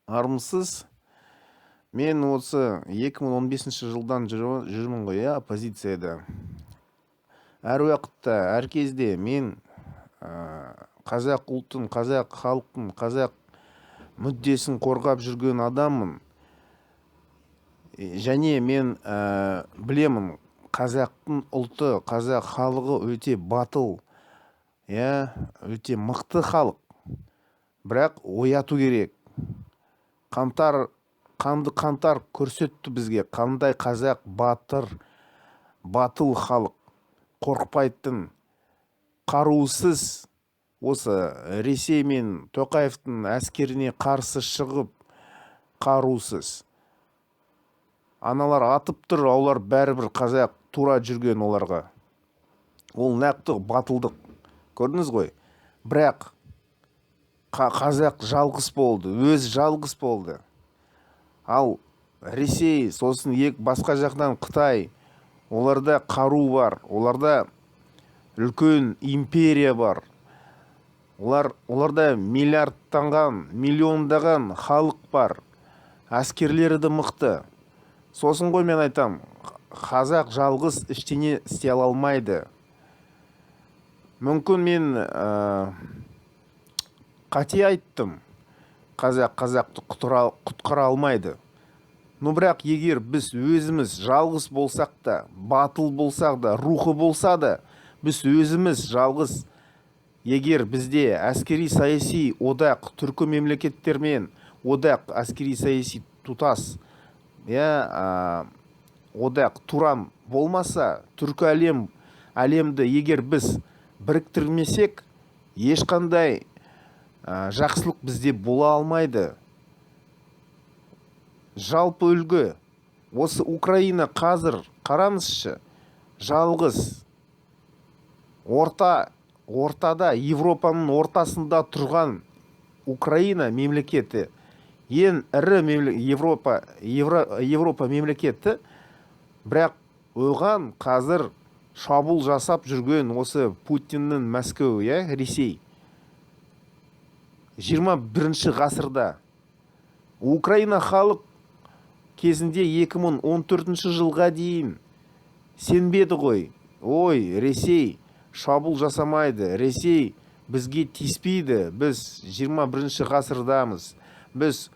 Армысыз! Мен осы 2015 жылдан жүрмін ғой, иә, оппозицияда. Әр уақытта, әр кезде мен қазақ ұлтын, қазақ халқын, қазақ мүддесін қорғап жүрген адаммын. Және мен білемін, қазақтың ұлты, қазақ халқы өте батыл, иә, өте мықты халық. Бірақ ояту керек. Қаңтар, қанды қаңтар көрсетті бізге, қандай қазақ батыр, батыл халық, қорықпайтын, қарусыз осы Ресей мен Тоқаевтың әскеріне қарсы шығып, қарусыз. Аналар атып тұр, олар бәрібір қазақ тура жүрген оларға. Ол нақты батылдық. Көрдіңіз ғой. Бірақ қазақ жалғыз болды, өз жалғыз болды. Ал Ресей, сосын басқа жақтан Қытай, оларда қару бар, оларда үлкен империя бар. Оларда миллиардтаған, миллиондаған халық бар. Әскерлері де мықты. Сосын ғой мен айтам, қазақ жалғыз ештеңе істей ала алмайды. Мүмкін, мен қате айттым. Қазақ қазақты құтқара алмайды. Но бірақ егер біз өзіміз жалғыз болсақ та, батыл болсақ та, рухы болса да, біз өзіміз жалғыз, егер бізде әскери саяси одақ, түркі мемлекеттермен одақ, әскери саяси тұтас, иә, одақ Туран болмаса, түркі әлемді егер біз біріктірмесек, ешқандай жақсылық бізде бола алмайды. Жалпы үлгі осы Украина. Қазір қараңызшы, жалғыз ортада, Европаның ортасында тұрған Украина мемлекеті, ең ірі Европа мемлекеті, бірақ оған қазір шабуыл жасап жүрген осы Путиннің Мәскеу, иә, Ресей. 21 ғасырда Украина халық кезінде 2014 жылға дейін сенбеді ғой: «Ой, Ресей шабуыл жасамайды, Ресей бізге тиіспейді, біз 21 ғасырдамыз, біз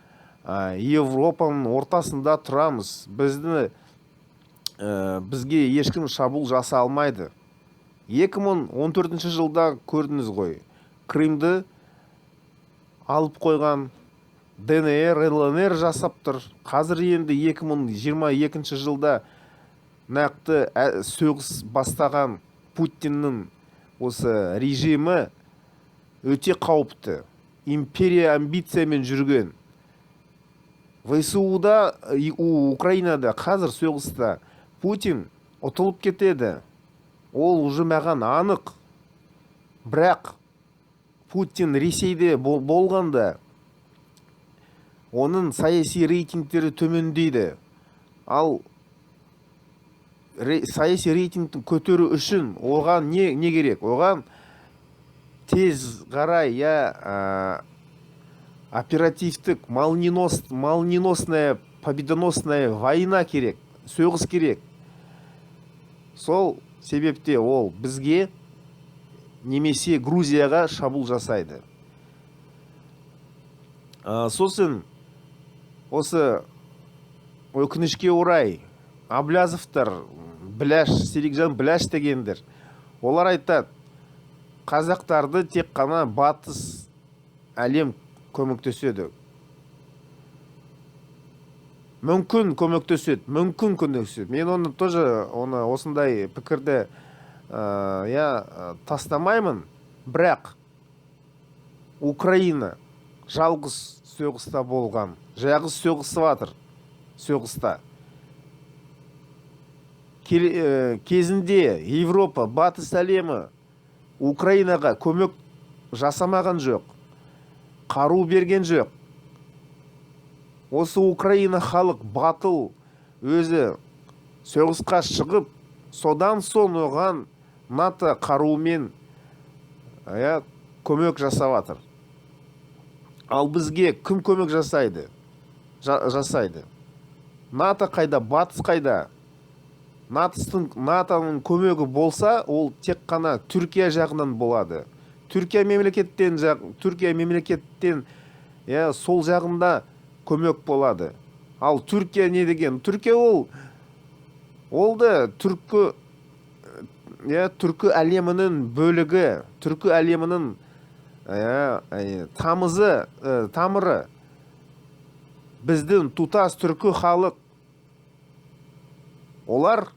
Европаның ортасында тұрамыз, бізге ешкім шабуыл жаса алмайды». 2014 жылда көрдіңіз ғой, Крымды алып қойған, ДНР, ЛНР жасап тұр. Қазір енді 2022 жылда нақты соғыс бастаған Путиннің осы режимі өте қауіпті, империя амбициямен жүрген. ВСУ-да, Украинада қазір соғыста Путин ұтылып кетеді, ол уже маған анық. Бірақ Путин Ресейде болғанда, оның саяси рейтингтері төмендейді. Ал саяси рейтингті көтеру үшін оған не керек? Оған тез қарай, иә, оперативтік молниеносная, победоносная война керек, соғыс керек. Сол себепте ол бізге немесе Грузияға шабуыл жасайды. Сосын осы, өкінішке орай, Аблязовтар, Біляш, Серікжан Біляш дегендер, олар айтады: қазақтарды тек қана батыс әлем көмектеседі. Мүмкін, көмектеседі, мүмкін, көмектеседі. Мен оны тоже, оны, осындай пікірді, иә, тастамаймын. Бірақ Украина жалғыз соғыста болған, жалғыз соғысып жатыр соғыста. Кезінде Европа, батыс әлемі Украинаға көмек жасамаған жоқ, қару берген жоқ. Осы Украина халық батыл өзі соғысқа шығып, содан соң оған НАТО қаруымен, иә, көмек жасап жатыр. Ал бізге кім көмек жасайды? Жасайды. НАТО қайда, Батыс қайда? НАТОның көмегі болса, ол тек қана Түркия жағынан болады. Түркия мемлекеттен, иә, сол жағында көмек болады. Ал Түркия не деген? Түркия ол да түркі, иә, түркі әлемінің бөлігі, түркі әлемінің, иә, тамызы, тамыры. Біздің тұтас түркі халық, олар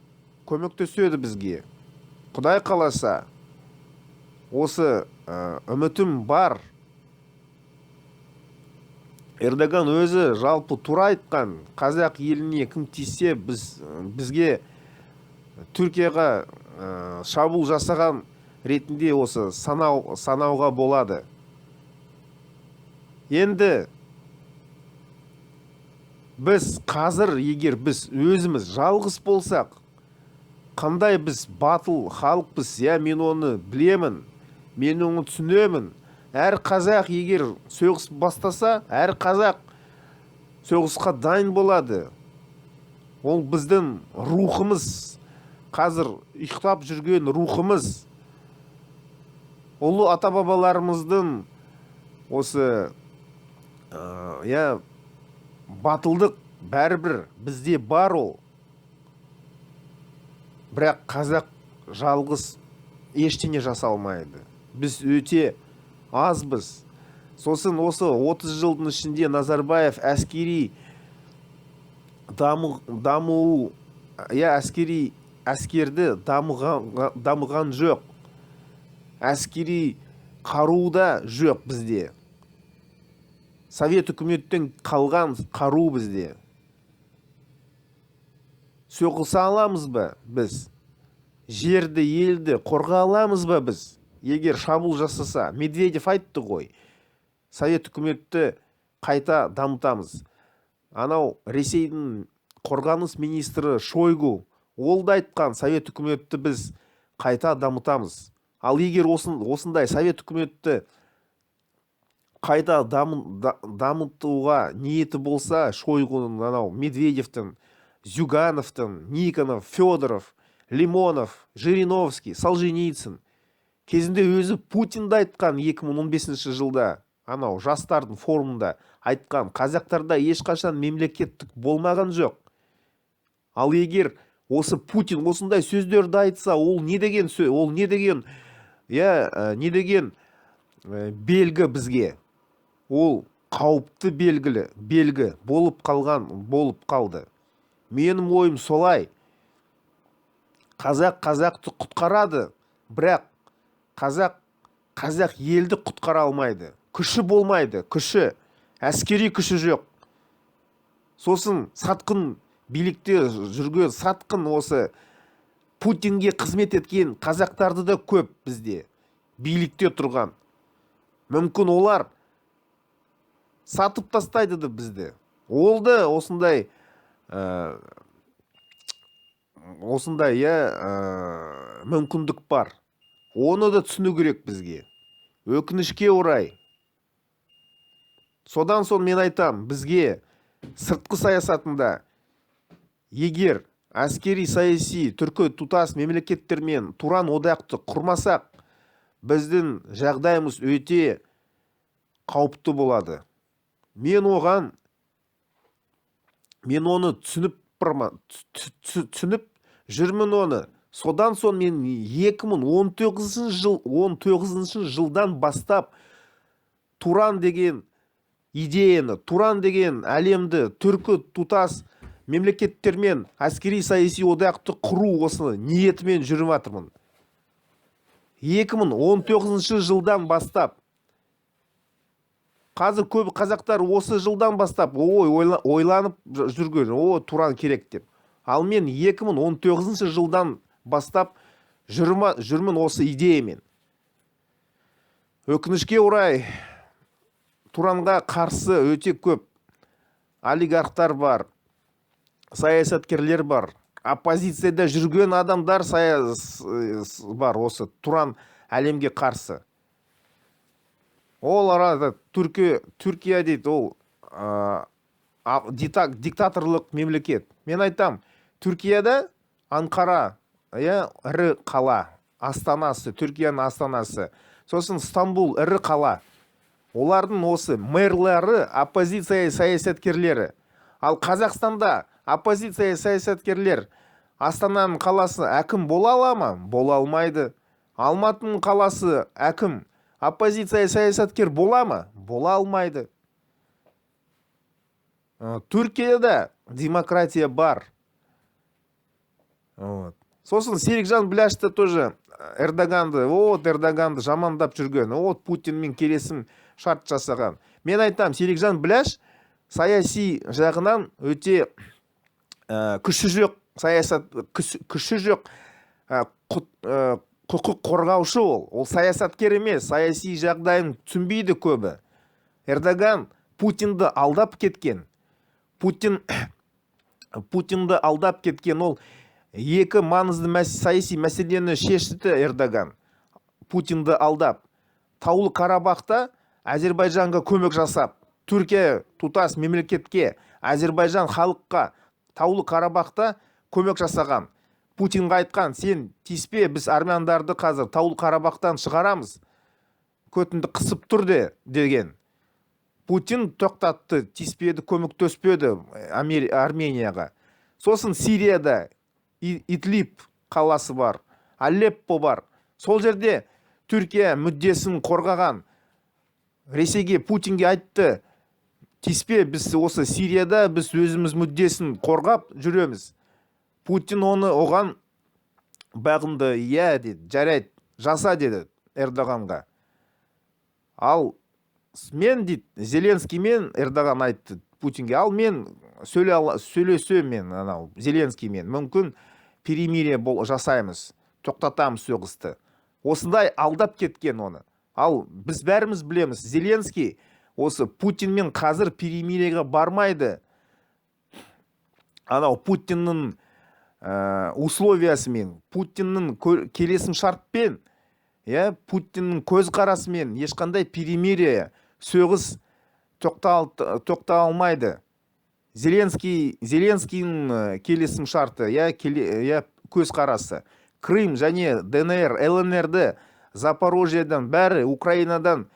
көмектеседі бізге. Құдай қаласа, осы үмітім бар. Эрдоган өзі жалпы тура айтқан: қазақ еліне кім тисе, бізге, Түркияға шабуыл жасаған ретінде осы санауға болады. Енді біз қазір, егер біз өзіміз жалғыз болсақ, қандай біз батыл халықпыз, иә, мен оны білемін, мен оны түсінемін. Әр қазақ егер соғыс бастаса, әр қазақ соғысқа дайын болады. Ол біздің рухымыз, қазір ұйықтап жүрген рухымыз, ұлы ата бабаларымыздың осы, иә, батылдық бәрібір бізде бар ол. Бірақ қазақ жалғыз ештеңе жасалмайды, біз өте азбыз. Сосын осы 30 жылдың ішінде Назарбаев әскери даму, иә, әскерді дамыған жоқ, әскери қару да жоқ бізде, Совет үкіметтен қалған қару бізде. Соғыса аламыз ба біз? Жерді, елді қорға аламыз ба біз, егер шабуыл жасаса? Медведев айтты ғой: «Совет үкіметті қайта дамытамыз». Анау Ресейдің қорғаныс министрі Шойгу, ол да айтқан: «Совет үкіметті біз қайта дамытамыз». Ал егер осындай Совет үкіметті қайта дамытуға ниеті болса Шойгуның, анау Медведевтің, Зюгановтың, Никонов, Федоров, Лимонов, Жириновский, Солженицын, кезінде өзі Путин да айтқан, 2015 жылда анау жастардың форумында айтқан: «Қазақтарда ешқашан мемлекеттік болмаған жоқ». Ал егер осы Путин осындай сөздерді айтса, ол не деген сөз, ол не деген, иә, не деген белгі бізге? Ол қауіпті белгі болып қалған, болып қалды. Менің ойым солай: қазақ қазақты құтқарады, бірақ қазақ қазақ елді құтқара алмайды, күші болмайды, күші, әскери күші жоқ. Сосын сатқын билікте жүрген, сатқын, осы Путинге қызмет еткен қазақтарды да көп бізде билікте тұрған. Мүмкін, олар сатып тастайды да бізді. Ол да осындай, иә, мүмкіндік бар, оны да түсіну керек бізге, өкінішке орай. Содан соң мен айтам, бізге сыртқы саясатында, егер әскери саяси түркі тұтас мемлекеттермен Туран одақты құрмасақ, біздің жағдайымыз өте қауіпті болады. Мен оны түсініп барма, түсініп жүрмін оны. Содан соң мен 2019 жыл, 19 жылдан бастап Туран деген идеяны, Туран деген әлемді, түркі тұтас мемлекеттермен әскери саяси одақты құру, осы ниетімен жүріп жатырмын 2019 жылдан бастап. Қазір көп қазақтар осы жылдан бастап ой ойланып жүрген, о, Туран керек деп. Ал мен 2019 жылдан бастап жүрмін осы идеямен. Өкінішке орай, Туранға қарсы өте көп олигархтар бар, саясаткерлер бар, оппозицияда жүрген адамдар бар, осы Туран әлемге қарсы. Ол арада Түркия дейді, ол Диктаторлық мемлекет. Мен айтам, Түркияда Анкара, иә, ірі қала, астанасы, Түркияның астанасы. Сосын Стамбул ірі қала. Олардың осы мэрлары оппозиция саясаткерлері. Ал Қазақстанда оппозиция саясаткерлер Астананың қаласы әкім бола ала ма? Бола алмайды. Алматының қаласы әкім оппозиция саясаткер бола ма? Бола алмайды. Түркияда демократия бар. Вот. Сосын Серікжан Біләшті тоже Эрдоганды, вот, Эрдоганды жамандап жүрген, вот, Путинмен келісім шарт жасаған. Мен айтам, Серікжан Біләш саяси жағынан өте күші жоқ саясат, күші жоқ құқық қорғаушы ол. Ол саясаткер емес, саяси жағдайын түсінбейді көбі. Эрдоган Путинді алдап кеткен. Путинді алдап кеткен. Ол екі маңызды саяси мәселені шешті Эрдоган. Путинді алдап. Таулы Карабахта Әзербайжанға көмек жасап, Түркия тұтас мемлекетке, Әзербайжан халыққа Таулы Карабахта көмек жасаған. Путинға айтқан: «Сен тиіспе, біз армяндарды қазір Таулы Карабахтан шығарамыз. Көтіңді қысып тұр де», деген. Путин тоқтатты, тиіспеді, көмектеспеді Арменияға. Сосын Сирияда Идлиб қаласы бар, Алеппо бар. Сол жерде Түркия мүддесін қорғаған. Ресейге, Путинге айтты: «Тиіспе, біз осы Сирияда біз өзіміз мүддесін қорғап жүреміз». Путин оны оған бағынды, иә деді, жарайды, жаса деді Эрдоғанға. Ал мен дейді, Зеленскиймен Эрдоган айтты Путинге, ал мен сөйлесемін мен анау Зеленскиймен, мүмкін, перемирие жасаймыз, тоқтатамыз соғысты. Осындай алдап кеткен оны. Ал біз бәріміз білеміз, Зеленский осы Путинмен қазір перемириеге бармайды. Анау Путиннің условиясымен, Путиннің келісім шартпен, иә, Путиннің көзқарасымен ешқандай перемирие, соғыс тоқта алмайды. Зеленскийдің келісім шарты, иә, иә, көзқарасы. Крым және ДНР, ЛНРді, Запорожьедан бәрі Украинадан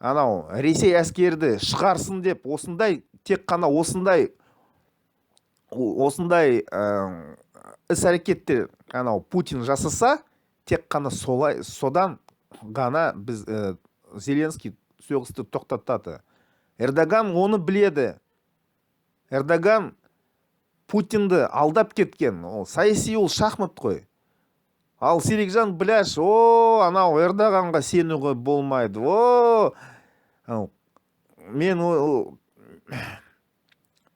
анау Ресей әскерді шығарсын деп, осындай тек қана осындай іс әрекеттер анау Путин жасаса, тек қана солай, содан ғана біз Зеленский соғысты тоқтатады. Эрдоган оны біледі. Эрдоган Путинді алдап кеткен. Ол саяси, ол шахмат қой. Ал Серікжан Біләш, о, анау Эрдоғанға сенуге болмайды. О, анау,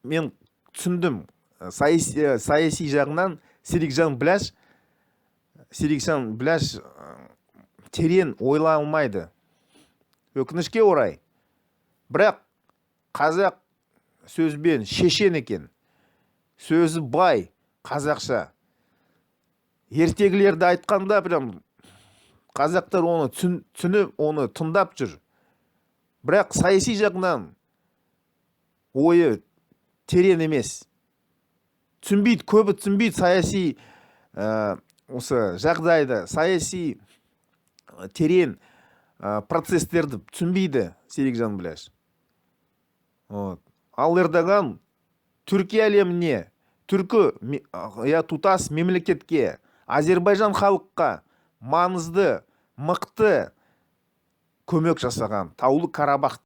мен түсіндім. Саяси жағынан Серікжан Біләш терең ойлай алмайды. Өкінішке орай. Бірақ қазақ сөзбен шешен екен. Сөзі бай қазақша. Ертегілерді айтқанда прям қазақтар оны түсініп, оны тыңдап жүр. Бірақ саяси жағынан ойы терең емес. Түсінбейді, көбі түсінбейді саяси осы жағдайды, саяси терең процесстерді түсінбейді Серікжан Біләш. Вот. Ал Эрдоган түркі әлеміне, түркі я тұтас мемлекетке, Әзербайжан халыққа маңызды, мықты көмек жасаған Таулы Карабах.